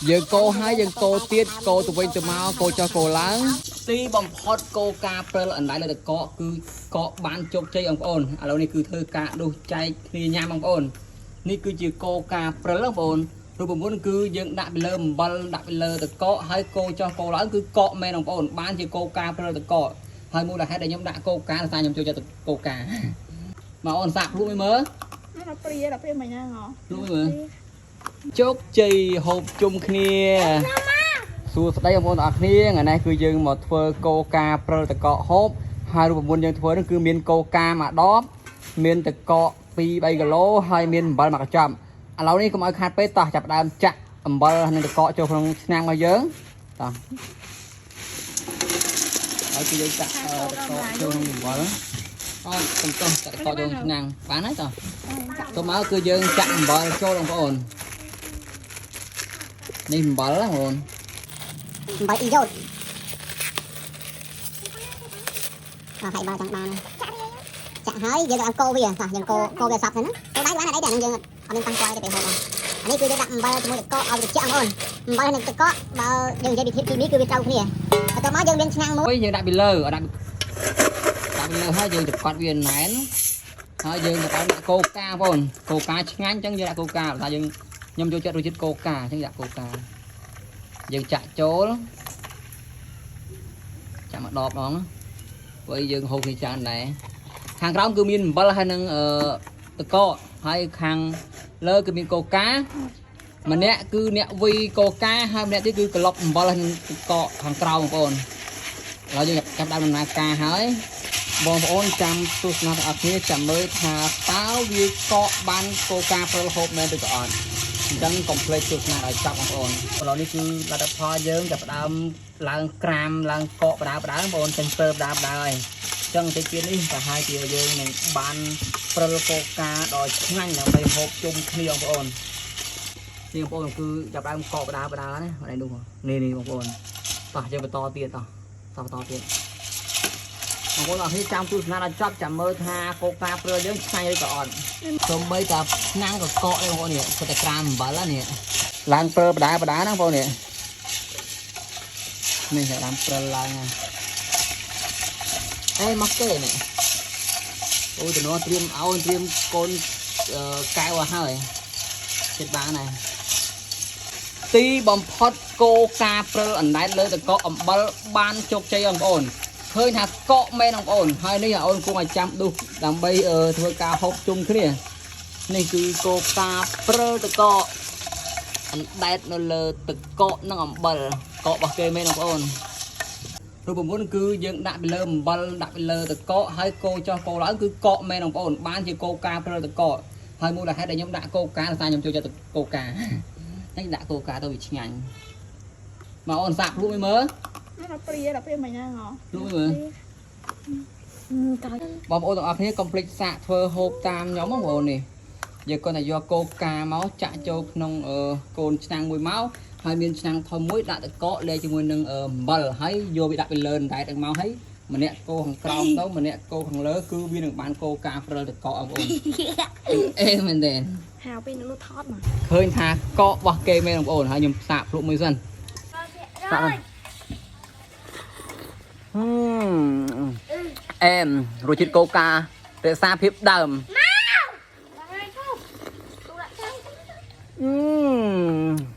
យើងកោហើយយើងកោទៀតកោទៅវិញទៅមកកោចុះកោឡើងទីបំផុតកោការព្រិលអណ្ដែតលើតកកគឺកកបានជោគជ័យបងប្អូនឥឡូវនេះគឺធ្វើការដុសចែកគ្នាញ៉ាំបងប្អូននេះគឺជាកោការព្រិលបងប្អូនរូបមន្តគឺយើងដាក់ពីលើអំបិលដាក់ពីលើតកកហើយកោចុះកោឡើងគឺកកមែនបងប្អូនបានជាកោការព្រិលតកកហើយមូលហេតុដែលខ្ញុំដាក់កោការដោយសារខ្ញុំចូលចិត្តកោការមកអូនសាកភ្លក់មួយមើល ដល់ព្រាដល់ព្រាមិញហ្នឹងហ៎ ភ្លក់មួយមើលជោគជ័យហូបជុំគ្នា សួស្តីបងប្អូនទាំងអស់គ្នាថ្ងៃនេះគឺយើងមកធ្វើកោការព្រិលតកកហូបហើយរូបមន្តយើងធ្វើនោះគឺមានកោការមួយដបមានតកក2 3គីឡូហើយមានអំបិលមួយកញ្ចប់ឥឡូវនេះកុំឲ្យខាតពេកតោះចាប់ផ្ដើមចាក់អំបិលនិងតកកចូលក្នុងឆ្នាំងរបស់យើងតោះហើយគឺយើងចាក់តកកចូលក្នុងអំបិលអូកំទោះចាក់តកកចូលក្នុងឆ្នាំងបានហើយតោះទៅមកគឺយើងចាក់អំបិលចូលបងប្អូននេះអំបិលណាបងប្អូន អំបិលអ៊ីយ៉ូតអស់ហើយបើចង់បានចាក់ហើយយើងទៅឲ្យកោវាសោះយើងកោកោវាសពសិនណាកោដៃបានអត់អីទេអានឹងយើងអត់មានប៉ះពាល់ទេពេលហូបអអានេះគឺយើងដាក់អំបិលជាមួយទឹកកកឲ្យត្រជាក់បងប្អូនអំបិលនិងទឹកកកបើយើងនិយាយពីធៀបគីមីគឺវាត្រូវគ្នាបន្ទាប់មកយើងមានឆ្នាំងមួយ យើងដាក់ពីលើអត់ដាក់ដាក់ពីលើហើយយើងចង្កត់វាណែនហើយយើងទៅដាក់កូកាបងប្អូនកូកាឆ្ងាញ់អញ្ចឹងយើងដាក់កូកាថាយើងខ្ញុំចូលចិត្តរសជាតិកូកាអញ្ចឹងដាក់កូកាយើងចាក់ចូលចាក់មកដបហ្មងព្រោះយើងហូបគ្នាច្រើនដែរខាងក្រោមគឺមានអំបិលហើយនឹងអឺតកកហើយខាងលើគឺមានកូកាម្នាក់គឺអ្នកវីកូកាហើយម្នាក់ទៀតគឺក្លុកអំបិលហើយនឹងតកកខាងក្រោមបងប្អូន ឥឡូវយើងចាប់ដើមដំណើរការហើយបងប្អូនចាំទស្សនាទាំងអស់គ្នាចាំមើលថាតើវាកកបានកូកាព្រិលហូបមែនឬក៏អត់អញ្ចឹងកុំភ្លេចទស្សនាឲ្យចប់បងប្អូនឥឡូវនេះគឺលទ្ធផលយើងចាប់ផ្ដើមឡើងក្រាមឡើងកកបដាបដាបងប្អូនចេញព្រិលបដាបដាហើយអញ្ចឹងតិចទៀតនេះប្រហែលជាយើងនឹងបានព្រិលកូកាដ៏ឆ្ងាញ់ដើម្បីហូបជុំគ្នាបងប្អូននេះបងប្អូនគឺចាប់ផ្ដើមកកបដាបដាណាអត់ឯនោះនេះនេះបងប្អូនតោះយើងបន្តទៀតតោះ តបន្តទៀតបងប្អូនអរគ្នាចាំទស្សនាដល់ចប់ចាំមើលថាកូកាព្រើយើងឆ្ងាញ់ឬក៏អត់សូម្បីតែឆ្នាំងកកកទេបងប្អូននេះគាត់តែក្រាមអំបិលនេះឡើងព្រើបដាបដាណាបងប្អូននេះនេះតែឡើងព្រើឡើងណាអេមកគេនេះអូតំណត្រៀមឲ្យត្រៀមកូនកែវឲ្យហើយចិត្តបានហើយ ទីបំផុតកោការព្រិលអណ្ដែតលើតកកអំបិលបានជោគជ័យបងប្អូនឃើញថាកកមែនបងប្អូនហើយនេះអូនគួរឲ្យចាំឌុសដើម្បីធ្វើការហូបជុំគ្នានេះគឺកោការព្រិលតកកអណ្ដែតនៅលើតកកនិងអំបិលកករបស់គេមែនបងប្អូនរូបមន្តគឺយើងដាក់ពីលើអំបិលដាក់ពីលើតកកហើយកោចុះកោឡើងគឺកកមែនបងប្អូនបានជាកោការព្រិលតកកហើយមូលហេតុដែលខ្ញុំដាក់កោការដោយសារខ្ញុំចូលចិត្តកោការ នេះដាក់កូកាទៅវាឆ្ងាញ់មកអូនសាកភ្លក់មួយមើល ដល់ព្រាដល់ព្រាមិញហ្នឹងហ៎ ភ្លក់មួយមើល កោ បងប្អូនទាំងអស់គ្នាកុំភ្លេចសាកធ្វើហូបតាមខ្ញុំបងប្អូននេះយើងគាត់តែយកកូកាមកចាក់ចូលក្នុងកូនឆ្នាំងមួយមកហើយមានឆ្នាំងធំមួយដាក់តកកលាយជាមួយនឹងអំបិលហើយយកវាដាក់ពីលើអណ្ដែតហ្នឹងមកហើយម្នាក់កោខាងក្រោមទៅម្នាក់កោខាងលើគឺវានឹងបានកូកាព្រិលតកកបងប្អូនអេមែនទេ ហៅពេលនោះថតមក ឃើញថាកករបស់គេមែនបងប្អូនហើយខ្ញុំសាកភ្លក់មួយសិនសាកសិនហឹមអែមរសជាតិកូការក្សាភាពដើមអឺ